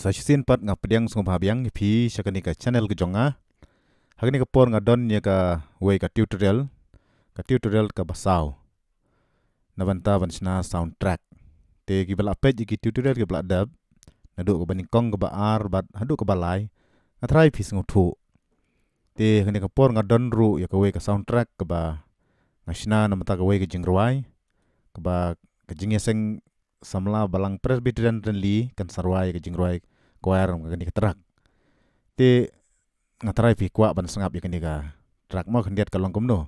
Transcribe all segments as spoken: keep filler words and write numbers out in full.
Sa shisien pat nga pdiang sngewbha biang ïa phi sha kane ka channel ka jong nga. Ha kane ka por nga don ïa kawei ka tutorial, ka tutorial kaba saw na bynta ban shna soundtrack. Te kiba la peit ïa ki tutorial kiba la dep, naduh kaba nyngkong, kaba ar bad haduh kaba lai, nga tharai phi sngewthuh. Te ha kane ka por nga don ruh ïa kawei ka soundtrack kaba nga shna na bynta kawei ka jingrwai, kaba ka jingïaseng samla Balang Presbyterian Ryngli kan sa rwai ka jingrwai choir ha kane ka track. Te nga tharai phi kwah ban sngap ïa kane ka track, mo khyndiat ka long kumno.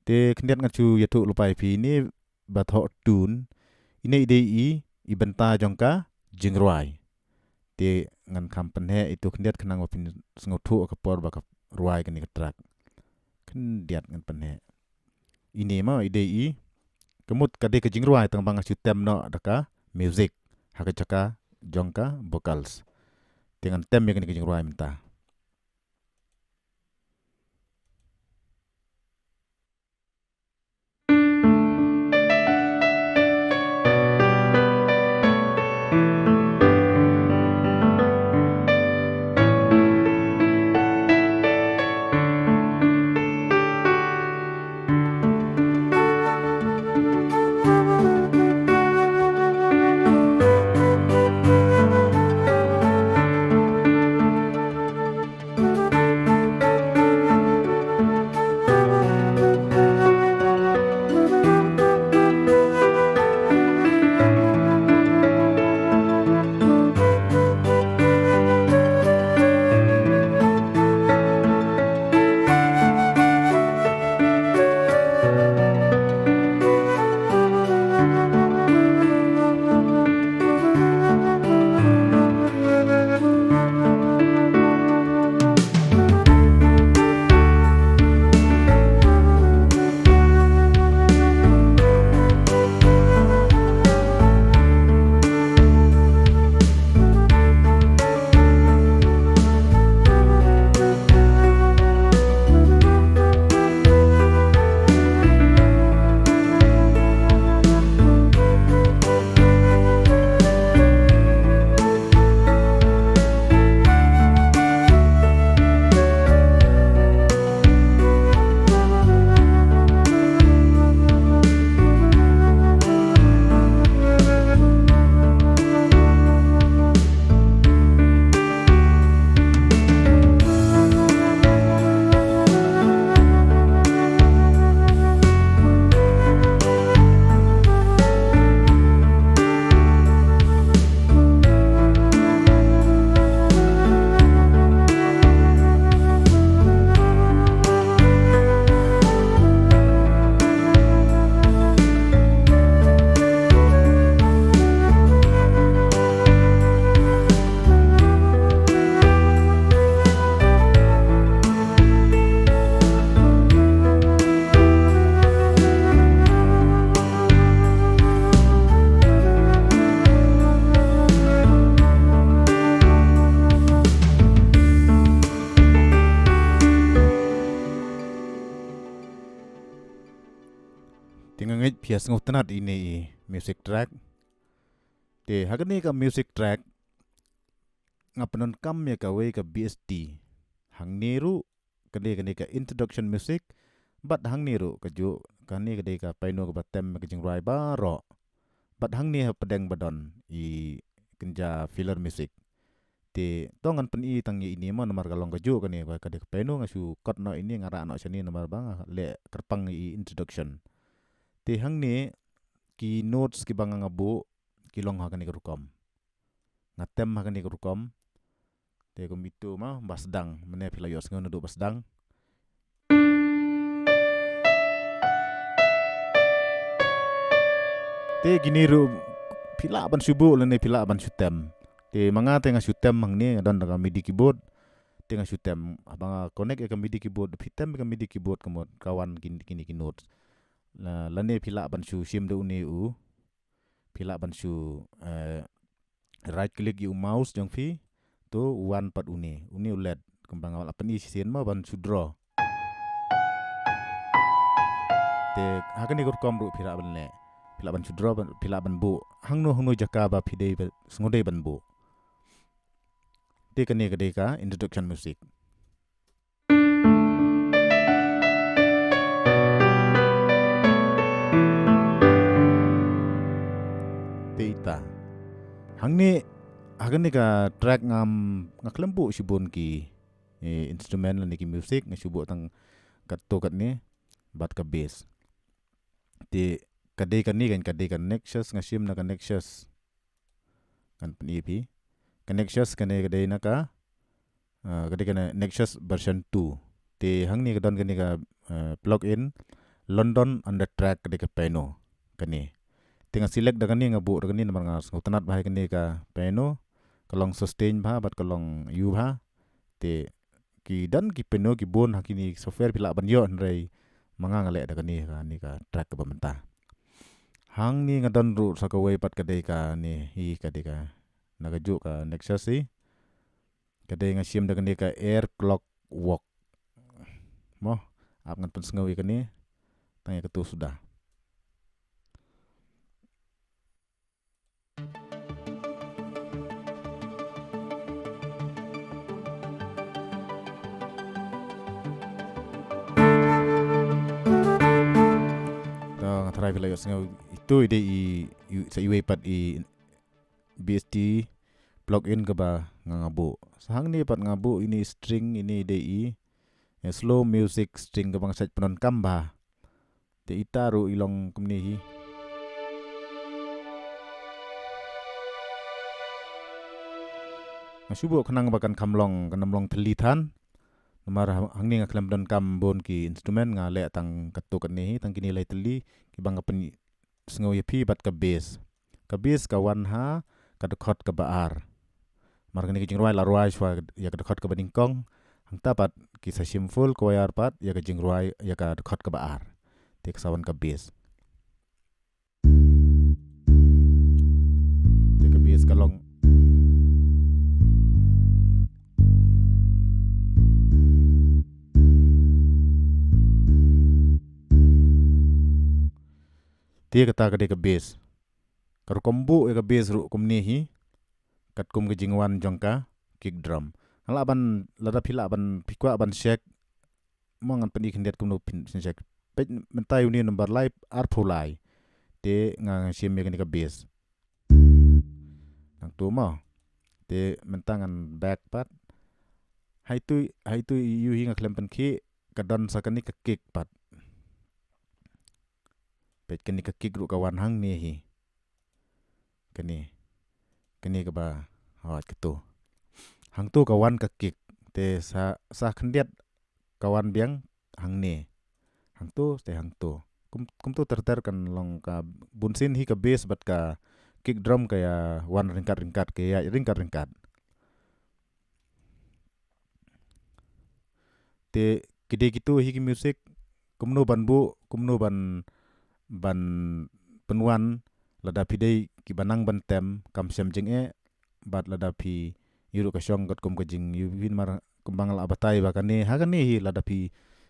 Te khyndiat nga shu ïathuh lypa ïa phi, ine ba thoh tune, ine i dei i, i bynta jong ka jingrwai. Te ngan kham pynheh ito khyndiat khnang ba phin sngewthuh ka por ba ka rwai kane ka track. Khyndiat ngan pynheh. Ine mo i dei i, ka mut ka dei ka jingrwai, tang ba nga shu tem noh da ka music ha ka jaka jong ka vocals. Te ngan tem ïa kane ka jingrwai mynta. Te nga ngeit phi ïa sngewtynnad ine i music track. Te ha kane ka music track nga pyndonkam ïa kawei ka B S T. Hangne ruh ka dei kane ka introduction music, bad hangne ruh kajuh kane ka dei ka piano kaba tem ka jingrwai baroh. Bad hangne ha pdeng ba don i kynja filler music. Te to ngan pyni tang ïa ine mo, namar ka long kajuh kane, ka dei ka piano, nga shu kot noh ine, nga rah noh shane namar ba nga leh kyrpang i introduction. Te hangne ki notes kiba nga nga buh ki long ha kane ka rukom. Nga tem ha kane ka rukom. Te kum ito mo ba sdang, mynne phi la ïohsngew naduh ba sdang. Te kine ruh phi lah ban shu buh lane phi lah ban shu tem. Te ma nga te nga shu tem hangne, nga don da ka MIDI keyboard. Te nga shu tem, haba nga connect ïa ka MIDI keyboard, phi tem ïa ka MIDI keyboard ka mut ka wan kin-, kine ki notes. La-, lane phi lah ban shu shim da une u. Phi lah ban shu, eh, right click ïa u mouse jong phi, to u wan pat une, une u led, kumba nga la pyni shisien mo, ban shu draw. Te ha kane ka rukom ruh phi lah ban leh, phi lah ban shu draw, ban, phi lah ban buh hangno hangno jaka ba phi dei ba, sngewdei ban buh. Te kane ka dei ka introduction music. Te ita. Hangne, ha kane ka track ngam, nga khlem buh shibun ki, eh, instrument lane ki music, nga shu buh tang katto katne, bad ka bass. Te ka dei kane kan, ka dei ka Nexus, nga shim na ka Nexus. Ngan pyni phi. Ka Nexus kane ka dei na ka, ah, ka dei ka Nexus version two. Te hangne ka don kane ka, ah, plug-in London Undertrack ka dei ka piano kane. Te nga select da kane, nga buh da kane namar nga sngewtynnat bha ïa kane ka piano. Ka long sustain bha bad ka long ïu bha. Te ki don ki piano ki bun ha kine software phi lah ban ïoh, hynrei ma nga nga leh da kane, kane ka track kaba mynta. Hangne nga don ruh sa kawei pat ka dei kane hi, ka dei ka, na kajuh ka Nexus hi. Ka dei, nga shim da kane ka Air Clockwork. Mo, ap ngan pynsngew ïa kane, tang ïa katu suda. To, nga tharai phi la ïohsngew, itu i dei i, i, sa iwei pat i B S T plug-in kaba nga, nga buh. Sa hangne pat nga buh ine i string, ine i dei i, eh, slow music string kaba nga shait pyndonkam bha. Te ita ruh i long kumne hi. Nga shu buh khnang ba kan kham long, kan ym long thylli than. Namar ha-, hangne nga khlem donkam bun ki instrument, nga leh tang katto katne hi, tang kine lai tylli, kiba nga pynsngew ïa phi bad ka bass. Ka bass ka wan ha ka dkhot kaba ar. Namar kane ka jingrwai la rwai shuwa ïa ka dkhot kaba nyngkong. Hangta pat ki sa shim full choir pat ïa ka jingrwai ïa ka dkhot kaba ar. Te ka sa wan ka bass. Te ka bass ka long. Te kata ka dei ka bass. Ka rukom buh ïa ka bass ruh kumne hi. Katkum ka jingwan jong ka kick drum. Nga lah ban, lada phi lah ban, phi kwah ban check. Mo, ngan pyni khyndiat kumno phin, phin check. Peit mynta ïa une number lai, arphew lai. Te nga shim ïa kane ka bass. Nangtu mo. Te mynta ngan back pat. Haitu, haitu ïu hi nga khlem pynkhih, ka don sa kane ka kick pat. Peit kane ka kick ruh ka wan hangne hi. Kane. Kane kaba, hooid, katu. Hangtu ka wan ka kick. Te sa, sa khyndiat ka wan biang hangne. Hangtu, te hangtu. Kum, kumtu ter ter kan long ka bunsien hi ka bass bad ka kick drum ka ïa wan ryngkat ryngkat, ka ïa ryngkat ryngkat. Te ki dei kitu hi ki music, kumno ban buh, kumno ban, ban pynwan, lada phi dei kiba nang ban tem, kam shym jingeh, bad lada phi ïoh ruh ka shong katkum ka jingïohi, namar kumba nga la batai ba kane, ha kane hi lada phi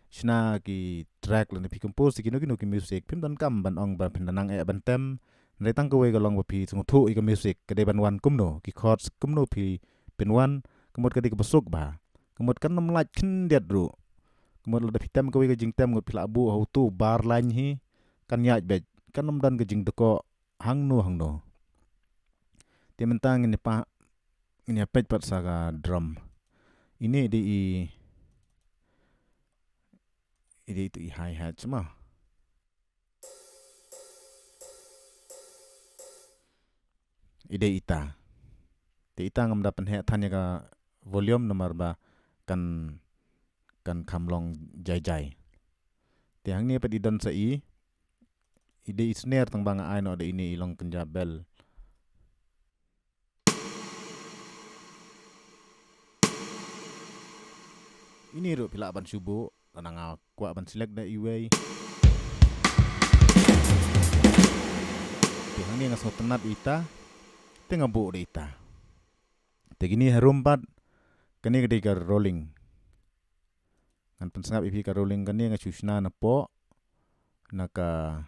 shna ki track lane phi compose kino kino ki music, phim donkam ban ong ba phin da nang eh ban tem, hynrei tang kawei ka long ba phi sngewthuh ïa ka music, ka dei ban wan kumno, ki chords kumno phi pynwan, ka mut ka dei kaba suk bha. Ka mut kan ym lait khyndiat ruh. Ka mut lada phi tem kawei ka jingtem ngut phi lah buh ha utu u bar line hi, kan ïaid beit, kan ym don ka jingdkoh hangno hangno. Te mynta ngin ïa pa, ngin ïa peit pat sa ka drum. Ine i dei i, i dei itu i hi-hat ma. I dei ita. Te ita ngam da pynheh than ïa ka volume namar ba kan, kan kham long jai jai. Te hangne pat i don sa i, i dei i snare tang ba nga ai noh da ine i long kynja bell. Ine ruh phi lah ban shu buh, lada nga kwah ban select da iwei. Te hangne nga sngewtynnat ita, te nga buh da ita. Te kine harum pat, kane ka dei ka rolling. Ngan pynsngap ïa phi ka rolling kane, nga shu shna na poh, na ka,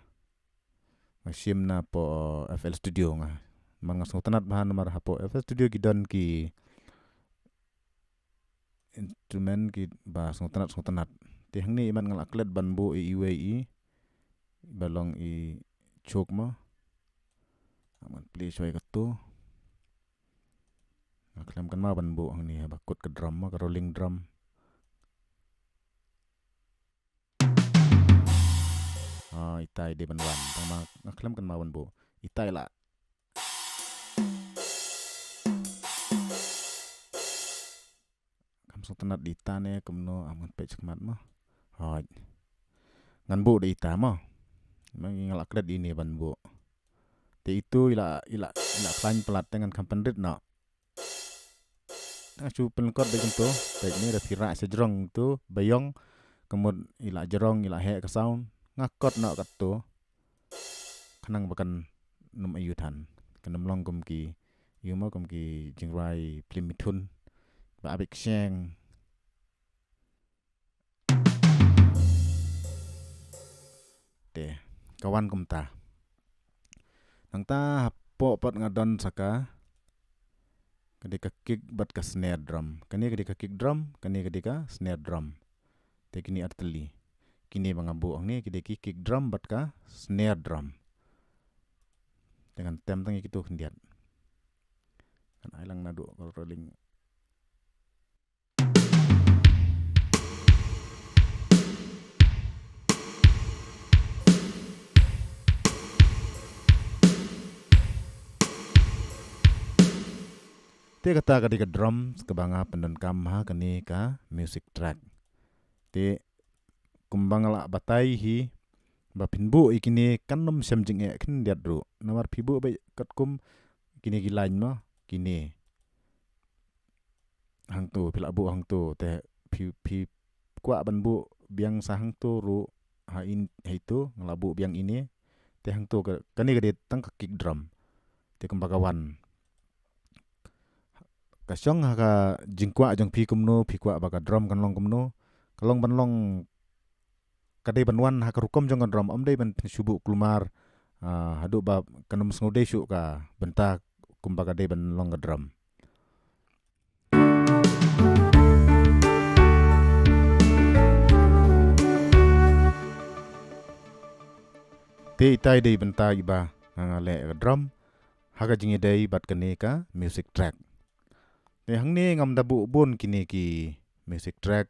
nga shim na poh F L Studio nga. Namar nga sngewtynnat bha namar hapoh F L Studio ki don ki, instrument kiba sngewtynnat sngewtynnat. Te hangne i mat nga la klet ban buh i iwei i ba long i chok mo. Ngan play shwa ïa kato. Nga khlem kynmaw ban buh hangne ba kut ka drum mo, ka rolling drum. Ah, itai dei ban wan. Tang ma nga khlem kynmaw ban buh. Itai la. Kam sngewtynnat da ita ne kumno, am ngan peit shakhmat mo. Hooid. Ngan buh da ita mo. Ngi nga la klet ine ban buh. Te itu i la, i la, i la khlaiñ palat te ngan kham pynrit noh. Nga shu pynlyngkot beit kumto, beit ne da phi rah sha jrong tu, ba ïong, ka mut i la jrong, i la heh ka sound, nga kot noh katto. Khnang ba kan nym ayu than. Kan nym long kum ki, ïoh mo kum ki jingrwai phlim mithun. Ba abit kseng. Te, ka wan kumta. Nangta hapoh pat nga don sa ka, ka dei ka kick bad ka snare drum. Kane ka dei ka kick drum, kane ka dei ka snare drum. Te kine artylli. Kine ba nga buh hangne ki dei ki kick drum bad ka snare drum. Te ngan tem tang ïa kito khyndiat. Ngan ai lang naduh ka rolling. Te kata ka dei ka drums kaba nga pyndonkam ha kane ka music track. Te kumba nga la batai hi, ba phin buh ïa kine kan nym shem jingeh khyndiat ruh. Namar phi buh beit katkum kine ki line mo, kine. Hangto, phi la buh hangto, te phi, phi kwah ban buh biang sa hangto ruh, ha in, ha ito, nga la buh biang ine. Te hangto ka, kane ka dei tang ka kick drum. Te kumba ka wan. Ka shong ha ka jingkwah jong phi kumno, phi kwah ba ka drum kan long kumno. Ka long ban long ka dei ban wan ha ka rukom jong ka drum, ym dei ban phin shu buh kulmar, ah, haduh ba kan ym sngewdei shuh ka bynta kumba ka dei ban long ka drum. Te itai dei bynta iba nga nga leh ka drum ha ka jingïadei bad kane ka music track. Te hangne ngam da buh bun kine ki music track.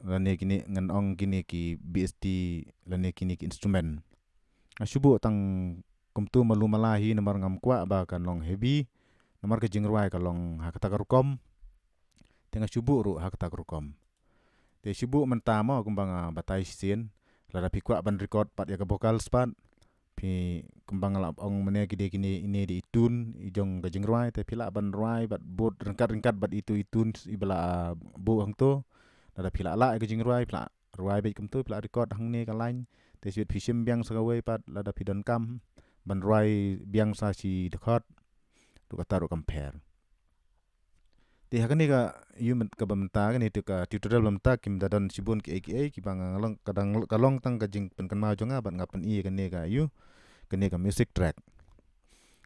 Lane kine ngan ong kine ki B S T, lane kine ki instrument. Nga shu buh tang kumtu malu mala hi namar ngam kwah ba kan long heavy. Namar ka jingrwai ka long ha kata ka rukom. Te nga shu buh ruh ha kata ka rukom. Te shu buh mynta mo kumba nga batai shisien. Lada phi kwah ban record pat ïa ka vocals pat. Phi kumba nga la ong mynne ki dei kine ine dei i tune i jong ka jingrwai te phi lah ban rwai bad bud ryngkat ryngkat bad itu i tune iba la buh hangto. Lada phi lah lah ïa ka jingrwai phi lah rwai beit kumto, phi lah record hangne ka line. Te shu phi shim biang sa kawei pat lada phi donkam ban rwai biang sa shi dkhot. Ruh kata ruh kam pher. Te ha kane ka ïu kaba mynta kane te ka tutorial ba mynta kim da don shibun kiei kiei kiba nga long ka dang ka long tang ka jingpynkynmaw jong nga bad nga pyni kane ka ïu kane ka music track.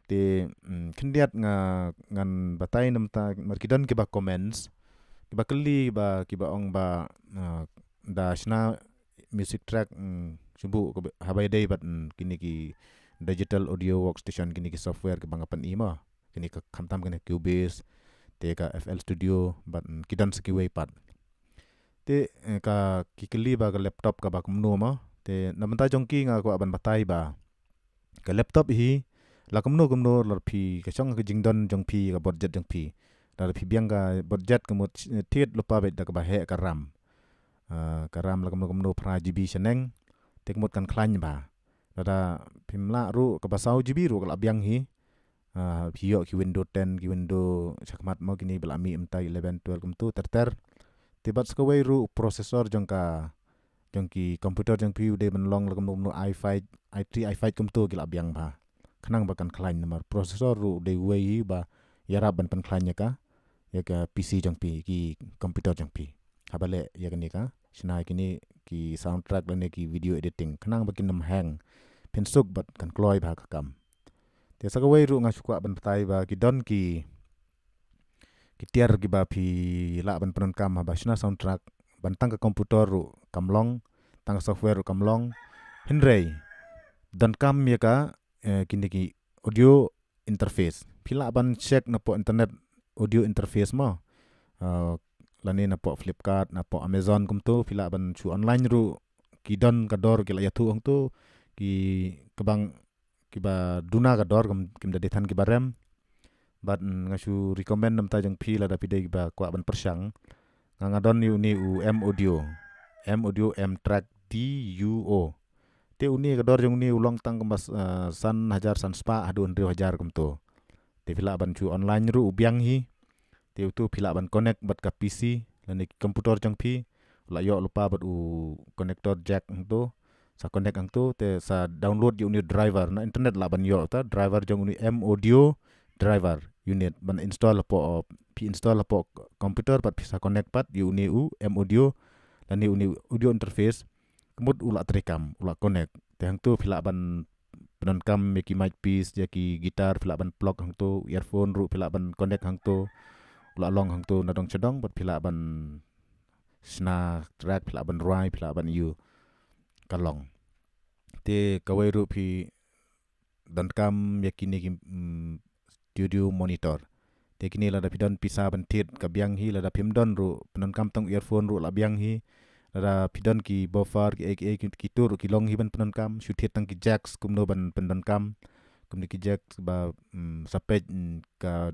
Te, mm, khyndiat nga ngan batai na mynta mar ki don kiba comments kiba kylli ba kiba ong ba, ah, da shna music track, mm, shu buh haba ïadei bad, mm, kine ki digital audio workstation kine ki software kiba nga pyni mo. Kine ka khamtam kine Cubase, te ka F L Studio, bad, mm, ki don sa kiwei pat. Te, eh, ka ki kylli ba ka laptop kaba kumno mo. Te na bynta jong ki nga kwah ban batai ba ka laptop hi la kumno kumno lada phi ka shong ka jingdon jong phi ka budget jong phi. Lada phi biang ka budget ka mut thied lypa beit da kaba heh ka RAM. Ah, ka RAM la kumno kumno phra GB shaneng. Te ka mut kan khlaiñ ba. Lada phim lah ruh kaba saw GB ruh ka la biang hi. Ah, phi ïoh ki Window ten, ki Window shakhmat mo kine ba la mih mynta eleven, twelve kumto ter ter. Te bad sa kawei ruh processor jong ka, jong ki computer jong phi u dei ban long la kumno kumno i five, i three, i five kumto ki la biang ba. Khnang ba kan khlaiñ namar processor ruh u dei uwei hi ba ïarap ban pynkhlaiñ ïa ka, ïa ka PC jong phi, ki computer jong phi. Haba leh ïa kane ka shna kine ki soundtrack lane ki video editing khnang ba kin ym hang, phin suk bad kan kloi bha ka kam. Te sa kawei ruh nga shu kwah ban batai ba ki don ki, ki tiar kiba phi lah ban pyndonkam haba shna soundtrack, ban tang ka computer ruh kam long, tang ka software ruh kam long. Hynrei donkam ïa ka, eh, kine ki audio interface. Phi lah ban check napoh internet audio interface mo. Uh, lane napoh Flipkart, napoh Amazon kumto, phi lah ban shu online ruh, ki don ka dor ki la ïathuh hangto, ki kaba, kiba duna ka dor, kim, kim da dei than kiba rem. Bad, mm, nga shu recommend na bynta jong phi lada phi dei kiba kwah ban pyrshang. Nga, nga don ïa une u M Audio. M Audio, M Track Duo. Te une ka dor jong une u long tang kumba, eh, san hajar san spah haduh hynriew hajar kumto. Te phi lah ban shu online ruh u biang hi. Te uto phi lah ban connect bad ka P C lane ki computer jong phi. U lah ïoh lypa bad u connector jack hangto. Sa connect hangto, te sa download ïa une u driver. Na internet lah ban ïoh ta driver jong une, M Audio driver unit. Ban install hapoh, phi install hapoh computer pat phi sa connect pat ïa une u M Audio lane une u audio interface. Ka mut u lah treikam, u lah connect. Te hangto phi lah ban pyndonkam ïa ki mic piece, ïa ki guitar, phi lah ban plug hangto, earphone ruh phi lah ban connect hangto. U lah long hangto na dong sha dong, bad phi lah ban shna track, phi lah ban rwai, phi lah ban ïoh ka long. Te kawei ruh phi donkam ïa kine ki, mm, studio monitor. Te kine lada phi don pisa ban thied ka biang hi, lada phim don ruh pyndonkam tang earphone ruh lah biang hi. Lada phi don ki buffer, ki, ki, ki, kito ruh ki long hi ban pyndonkam, shu thied tang ki jacks kumno ban pyndonkam. Kumne ki jacks ba, mm, sa peit, mm, ka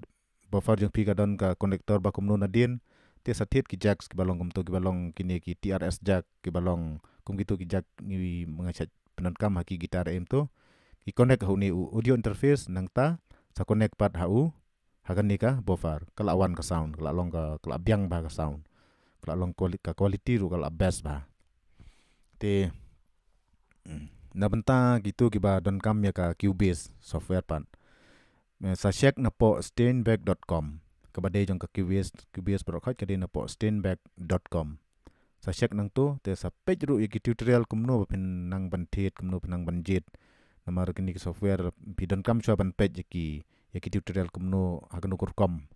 buffer jong phi ka don ka connector ba kumno nadien. Te sa thied ki jacks kiba long kumto, kiba long kine ki T R S jack, kiba long kum kito ki jack ngi ma nga shait pyndonkam ha ki guitar em to. Ki connect ha une u audio interface, nangta sa connect pat ha u, ha kane ka buffer. Ka lah wan ka sound, ka lah long ka, ka lah biang bha ka sound. Ka lah long quali-, ka quality ruh ka lah best bha. Te, mm, na bynta kito kiba donkam ïa ka Cubase software pat, eh, sa check napoh steinberg dot com. Kaba dei jong ka Cubase, Cubase baroh khoit ka dei napoh steinberg dot com. Sa check nangto, te sa peit ruh ïa ki tutorial kumno ba phin nang ban thied, kumno phin nang ban jied. Namar kine ki software phi donkam shuwa ban peit ïa ki, ïa ki tutorial kumno, ha kano ka rukom.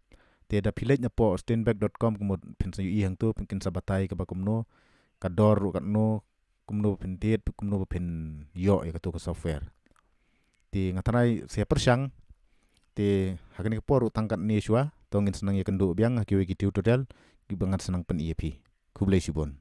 Te da phi leit napoh steinberg dot com kumno phin sa ïohi hangto, phin, kin sa batai kaba kumno, ka dor ruh katno, kumno ba phin thied, kumno ba phin ïoh ïa kato ka software. Te nga tharai sa pyrshang. Te ha kane ka por ruh tang katne shuwa, to ngin sa nang ïakynduh biang ha kiwei ki tutorial kiba ngan sa nang pyni ïa phi. Khublei shibun.